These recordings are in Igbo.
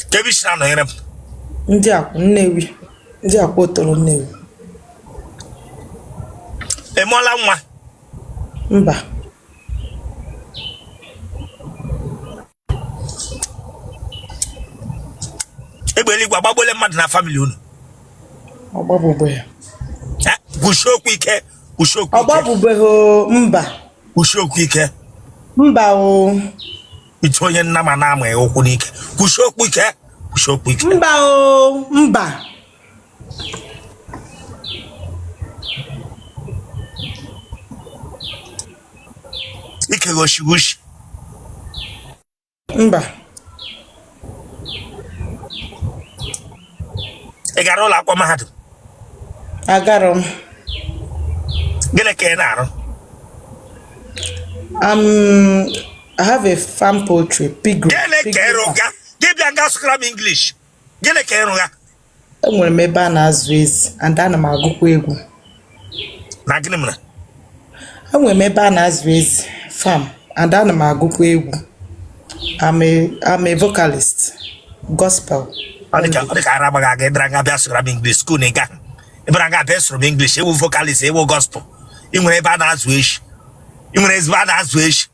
Kee ebe i si na-anọnyere m? Ndị akwụ Nnewi, ndị akwụ otoro Nnewi. Ị mụọla nwa? Mba. Egbe eluigwe agbagbuole mmadụ na family unu? Ọ gbagbubeghị. Eh, kwusie okwu ike, kwusie okwu Ọ ike. gbagbubeghị o, mba. Kwusie okwu ike. Mba o. Ite onye nna ma na-ama ya ụkwụ n'ike. Kwusie okwu ike, kwusie okwu ike. Mba o, mba. Ike gị oshighi ushi? Mba. Ị gara ụlọ akwụkwọ mahadum? Agarọ m. Gịnị ka ị na-arụ? I have a farm poultry, pig. Gịnị ka ị rụga? Gị bịa nga sụkara m English. Gịnị ka ị rụga? Enwere m ebe a na-azụ ezi and ana m agụkwa egwu. Na gịnị mere? Enwere m ebe a na-azụ ezi, farm, and ana m agụkwa egwu. I'm a vocalist, gospel. Ọ dị ka ọ dị ka ara agbaghị aga. Ị bịara nga bịa sụkara m English school na ị gaghị. Ị bịara nga bịa sụrụ m English, ị wụ vocalist, ị wụ gospel. Ị nwere ebe a na-azụ ezi. Ị nwere ezigbo a na-azụ ezi.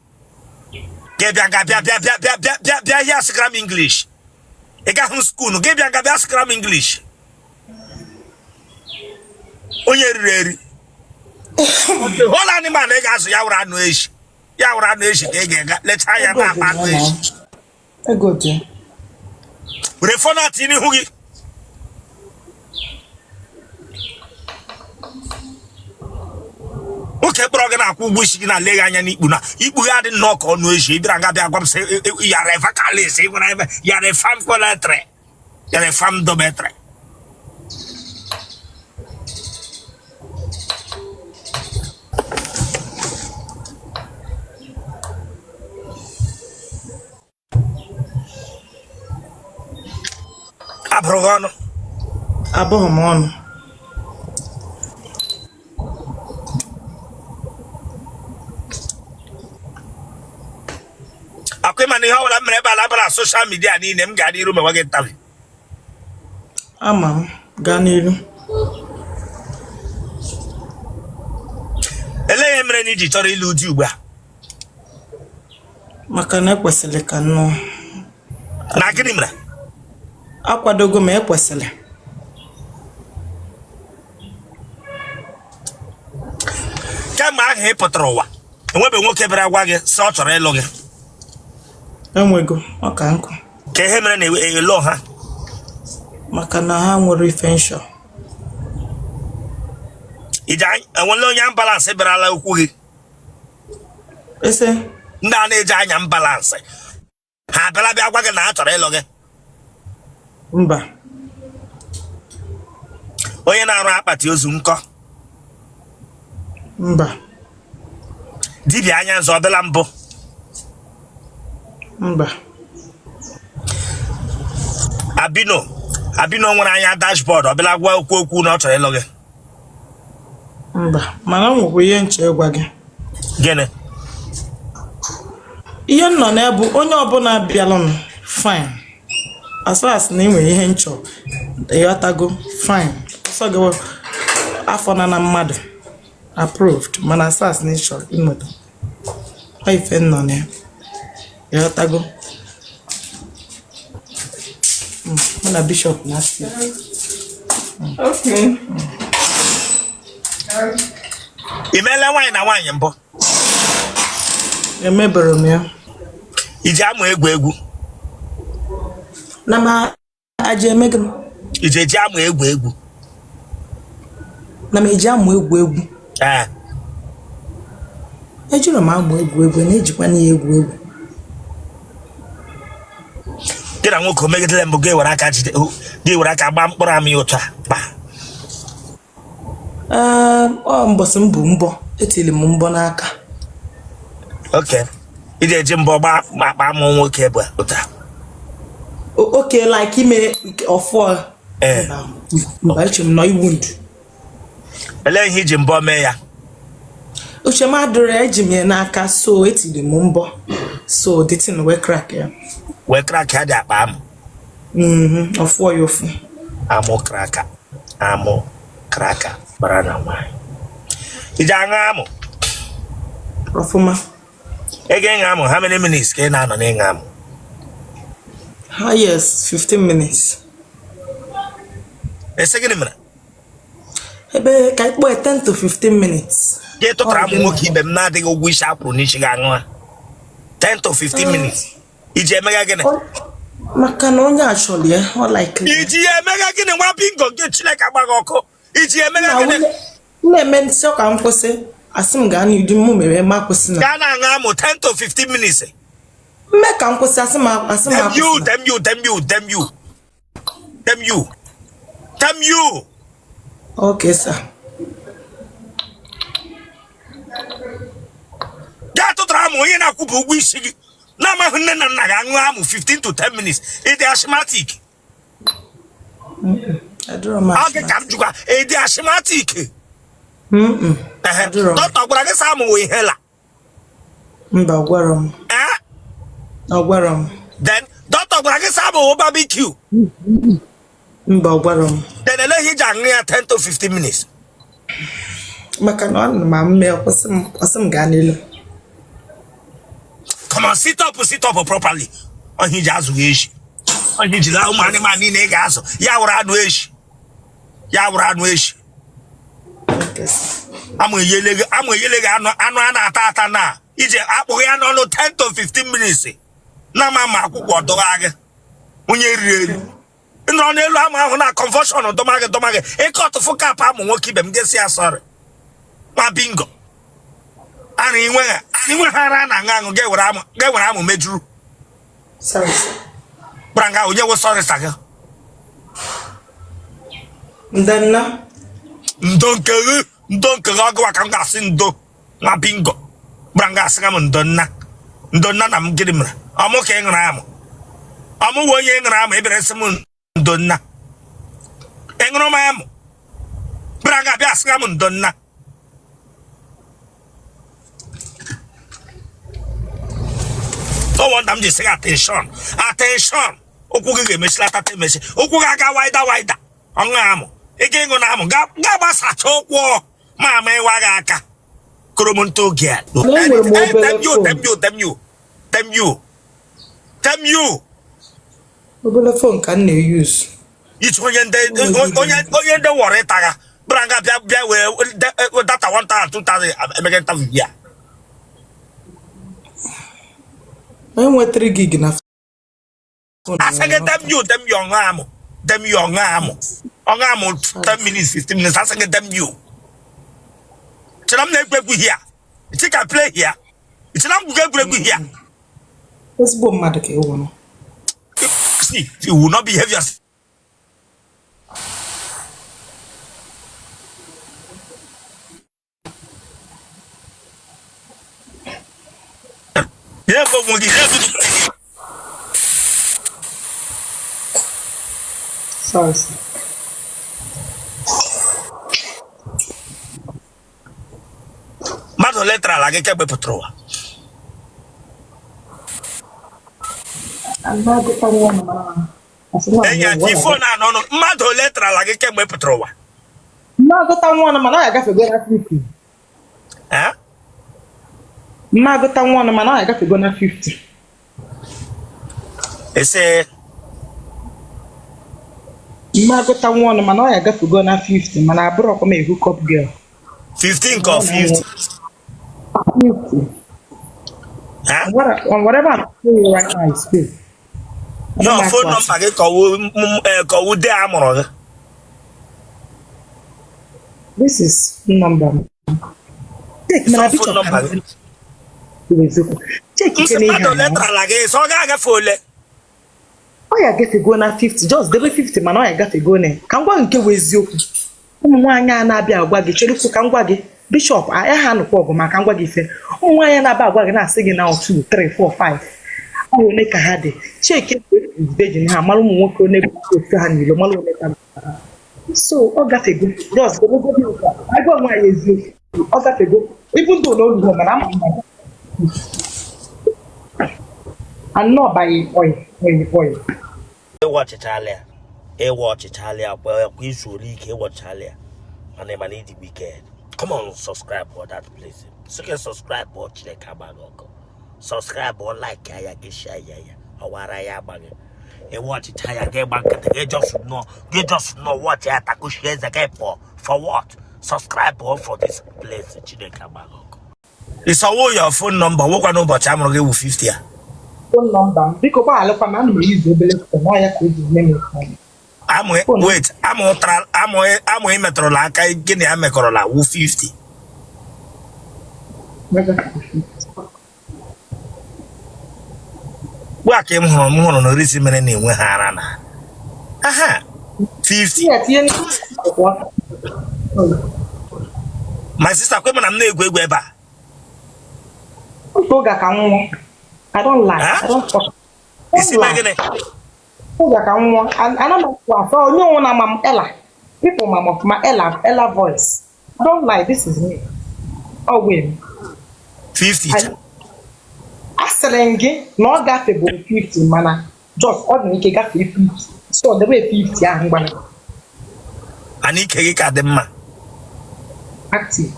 Gị bịa nga bịa bịa bịa bịa bịa bịa bịa here sụkara m English. Ị gaghị school, gị bịa nga bịa sụkara m English. Onye riri eri. Whole animal ị ga-azụ ya wụrụ anụ ezi. Ya wụrụ anụ ezi ka ị ga-ega lechaa ya Ego dị na-akpa anụ ya na ezi. Ego dị. Were phone a tinye n'ihu gị. Nwoke kpọrọ gị na-akwụ ụgwọ isi gị na-ale gị anya n'ikpu na ikpu gị adị nnọọ ka ọnụ ezi. Ị bịara nga bịa gwa m sị yara vocalist, ị nwere ebe yara farm poultry, yara farm dormitory. Abụrụ gị ọnụ? Abụghị m ọnụ. Akwa ịma na ihe ọbụla m mere ebe a na-abara social media niile, m gaa n'iru mewe gị interview. Ama m, gaa n'iru. Elee ihe mere na i ji chọrọ ịlụ di ugbu a? Maka na ekwesịrị ka m nụọ. Na gịnị mere? Akwadogo m, ekwesịrị. Kemgbe ahụ ị pụtara ụwa, enwebe nwoke bịara gwa gị sị ọ chọrọ ịlụ gị? Enwego, ọ ka nkụ. Kee ihe mere na ị lụọ ha? Maka na ha nwerọ ife m chọ. Iji enwela onye ambulance bịarala okwu gị? Ese? Ndị a na-eji anya ambulance, ha abịala bịa gwa gị na ha chọrọ ịlụ gị? Mba. Onye na-arụ akpati ozu nkọ? Mba. Dibịa anya nzu ọ bịala mbụ? Mba. Albino, albino nwere anya dashboard, ọ bịala gwa okwu okwu na ọ chọrọ ịlụ gị? Mba, mana o nwekwa ihe m chọ ịgwa gị. Gịnị? Ihe m nọ na-ebu, onye ọbụla bịalụ m, fine, as far as na ị nwere ihe m chọ, ịghọtago, fine. Ọsọ gị afọ na na mmadụ approved, mana as far as na ị chọrọ inweta ọ ife m nọ na ya, ịghọtago. Mụ na bishọp na-asị. Okay. Ị meela nwaanyị na nwaanyị mbụ? Emebere m ya. I ji amụ egwu egwu? Na ma aja eme gị. I ji eji amụ egwu egwu? Na m eji amụ egwu egwu? Ee. Ejiro m amụ egwu egwu, na-ejikwa na ya egwu egwu. Gị na nwoke o megidere mbụ, gị were aka jide, gị were aka gbaa mkpụrụ amụ ya otu a kpa? Ee, ọ mbọsị m bụ mbọ, etiri m mbọ n'aka. Okay, ị ga-eji mbọ gbaa akpa amụ nwoke bụ otu a? Okay, like ime ọfọ? Ee. Mba, eche m nọ iwu ndụ. Elee ihe i ji mbọ mee ya? Uche m adịrọ ya, eji m ya n'aka, so etiri m mbọ, so the thing wee crack ya. Wee crack ya dị akpa amụ. Ọ fụọ ya ụfụ. Amụ cracker, amụ cracker bara na nwaanyị. Iji aṅụ amụ? Ọfụma. Ị ga-ịṅụ amụ, how many minutes ka ị na-anọ n'ịṅụ amụ? Highest 15 minutes. Ese gịnị mere? Ebe ka ịkpọ ya 10 to 15 minutes. Gị tụtara amụ nwoke ibe m na-adịghị ụgwọ isi akwụrụ n'isi gị aṅụ ha 10 to 15 minutes. Iji emega gịnị? Maka na onye a chọrọ ya, ọ like ya. Iji ya emega gịnị, nwa bingo gị? Chineke agbaghị ọkụ. Iji ya emega gịnị? M na-eme nsị ka m kwụsị, asị m gaa n'idu mụ mere ma kwụsị na. Gaa na-aṅụ amụ 10 to 15 minutes. Mme ka m kwụsị, asị m asị m Damn you, akwụsị na. damn you, damn you, damn you, damn you, damn you. Okay, sir. Gaa tụtara amụ onye na-akwụpụ ụgwọ isi gị na-amaghị nne na nna gị aṅụ amụ 15 to 10 minutes. Ịdị asthmatic? Adịrọ m. Ọ gị ka m jụkwa, ịdị asthmatic? Mm-mm. Ehe. Adịrọ m. Dọkịta gwara gị sị amụ wụ ihe la? Mba, ọ gwara m. Eh? Ọ gwara m. Then dọkịta gwara gị sị amụ wụ barbecue? Mba, ọ gwara m. Then eleghị iji aṅụ ya 10 to 15 minutes? Maka na ọ na ma mme kwụsị m, ọsị m gaa n'elu. Come on, sit up, sit up properly. Ọhịa iji azụ gị echi, ọhịa iji laa ụmụ anụmanụ niile ị ga-azụ ya wụrụ anụ echi, ya wụrụ anụ echi. Okay, sir. Amụ eyele gị, amụ eyele gị anụ, anụ a na-ata ata na iji akpụghị ya n'ọnụ 10 to 15 minutes na ma akwụkwọ dọgha gị onye riri eri nọrọ n'elu amụ ahụ na convulsion dọma gị, dọma gị ịke ọtụfụ kapụ amụ nwoke ibe m ga-esi ya sorry. Ma bingo ara inwe ha, inwe ha ara na aṅụ aṅụ ga-ewere amụ, ga-ewere amụ mejuru. Sorry, sir. Gwara nga onye wụ sorry sir gị? Ndanna. Ndo nke gị, ndo nke gị, ọgụwa ka m ga-asị ndo. Nwa bingo gwara nga asị m ndo nna, ndo nna na m. Gịnị mere ọmụ ka ị ṅụrụ amụ? Ọmụ wụ onye ị ṅụrụ amụ ebere sị m ndo nna. Ị ṅụrụ m amụ gwara nga bịa asị m ndo nna. No wonder m ji sị gị attention, attention. Ụkwụ gị ga-emechilata emechi, ụkwụ gị aga wider wider. Ọṅụ amụ ị ga ịṅụ na amụ ga gbasacha ụkwụ ma ama ịwa gị aka koromonto girl. Enwere m obere Damn you. phone. Damn you, damn you, damn you, damn you. Obere phone ka m na-use. Iche onye ndị onye ndị wọrọ ịtagha bịara nga bịa bịa wee data 1000 2000 emege interview ya. Onye nwe 3 gig na phone? Asị gị damn you, damn you. Ọṅụ amụ, damn you. Ọṅụ amụ, ọṅụ amụ 10 minutes, 15 minutes. Asị gị damn you. Chere m na-egwu egwu here? Ichi ka play here? Chere m gwugo egwuregwu here? Ezigbo mmadụ ka ịwụ nọ. See, you will not behave yourself. Yeah, but when you Sorry, sir. Mmadụ ole tara ala gị kemgbe pụtara ụwa? Agụta nwa m mana asị nwa Enyi m ya phone a n'ọnụ. Mmadụ ole tara ala gị kemgbe pụtara ụwa? Mma agụta nwa ọnụ mana ọ ya agafego na 50. Eh? Mma agụta nwa ọnụ mana ọ ya agafego na 50. Ese? Mma agụta nwa ọnụ mana ọ ya agafego na 50, mana abụrọkwa m a hook up girl. 15 ka ọ 50? 50. Eh? Whatever I'm saying right now is true. Your phone number gị ka ọwụ de a mụrụ gị? This is phone number m. Check mana Sọ phone Bishop number gị. Eziokwu. Check Nsị ike na ihe mmadụ a ole na tara ala gị sọ ọ ga-agafe ole? Ọ ya agafego na 50, just debe 50, mana ọ ya agafego na ka m gwa gị nke bụ eziokwu. Ụmụ nwaanyị a na-abịa agwa gị, cherukwu ka m gwa gị, Bishop, ya ha nụkwa ọgụ ma ka m gwa gị ife. Ụmụ nwaanyị na-abịa agwa gị na-asị gị na 2 3 4 5 ọ ole ka ha dị, check virgin ha, mara ụmụ nwoke one bụ otu ha niile, mara ole ka ha. So ọ gafego, just debego gị ụka agwa nwaanyị eziokwu, ọ gafego, even though na olugo, mana ama m na anọ by oil oil oil. Ịwatchichala ya, ịwatchichala ya kwa kwa izuola ike, ịwatchichala ya, mana ị mana ị dị wicked. Come on, subscribe for that place. Sị gị subscribe ọ, Chineke agba gị ọkụ. Subscribe ọ, like ya, gị share ya, ya ọwara ya agba gị. Ịwatchicha ya, gị gba nkịtị, gị just nọ, gị just nọ watch ya, takushie eze gị pụọ. For what? Subscribe ọ for this place. Chineke agba gị ọkụ. Ịsọwo your phone number nwekwa n'ụbọchị amụrụ gị wụ 50 a. Phone number m, biko gbaghalụkwa m, ana m eyuzu obere phone, ọ ya ka o ji eme m ife ọma. Amụ. Phone. Wait, amụ tara amụ, amụ ị metụrụla aka, gịnị ya mekọrọla wụ 50? Ugbu a ka m hụrụ na orisi mere na enwe ha ara na aha 50. Tinye tinye n'akwụkwọ. My sister, kwe m na m na-egwu egwu ebe a. Oge oge ka m nwụọ. I don't lie. Ha? I don't fuck. Isi mee gịnị? Oge ka m nwụọ. Ana m akwu afọ onye onwe na ama m Ella. People ma m ọfụma, Ella, Ella voice. I don't lie, this is me. Ọ wee m. 50 cha. Asịrị m gị na ọ gafeburu 50, mana just ọ dị ike gafee 50. So ọ debe 50 ahụ mgbana. Mana ike gị ka dị mma. Active.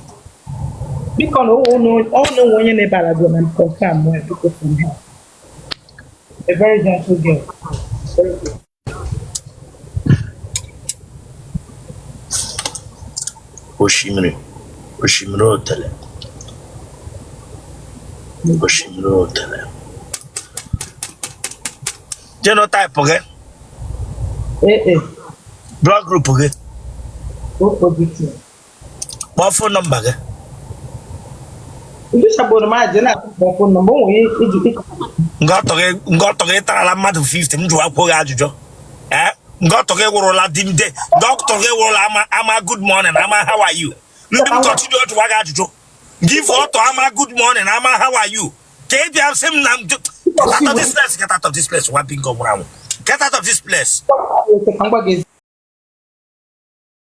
Biko na ọ na onwe onye na-ebe ala go na m confirm well, biko, from her. A very gentle girl. Very good. Osimiri, osimiri otele, osimiri otele. Genotype gị? AA. Blood group gị? O positive. Kpọọ phone number gị. Ndị chagburu m aja na-akpọ phone number o nwere iji Nga ọtọ gị tarala mmadụ 50, m jụọ akwụghị ajụjụ. Ee, nga ọtọ gị wụrụla di nde dọkịta gị wụrụla ama ama good morning, ama how are you. Ndị m continue jụwa gị ajụjụ gị fụ ọtọ ama good morning, ama how are you, ka ị bịa sị m na m get out of this place, get out of this place. Nwa bingo nwụrụ anwụ, get out of this place. Ka m gwa gị.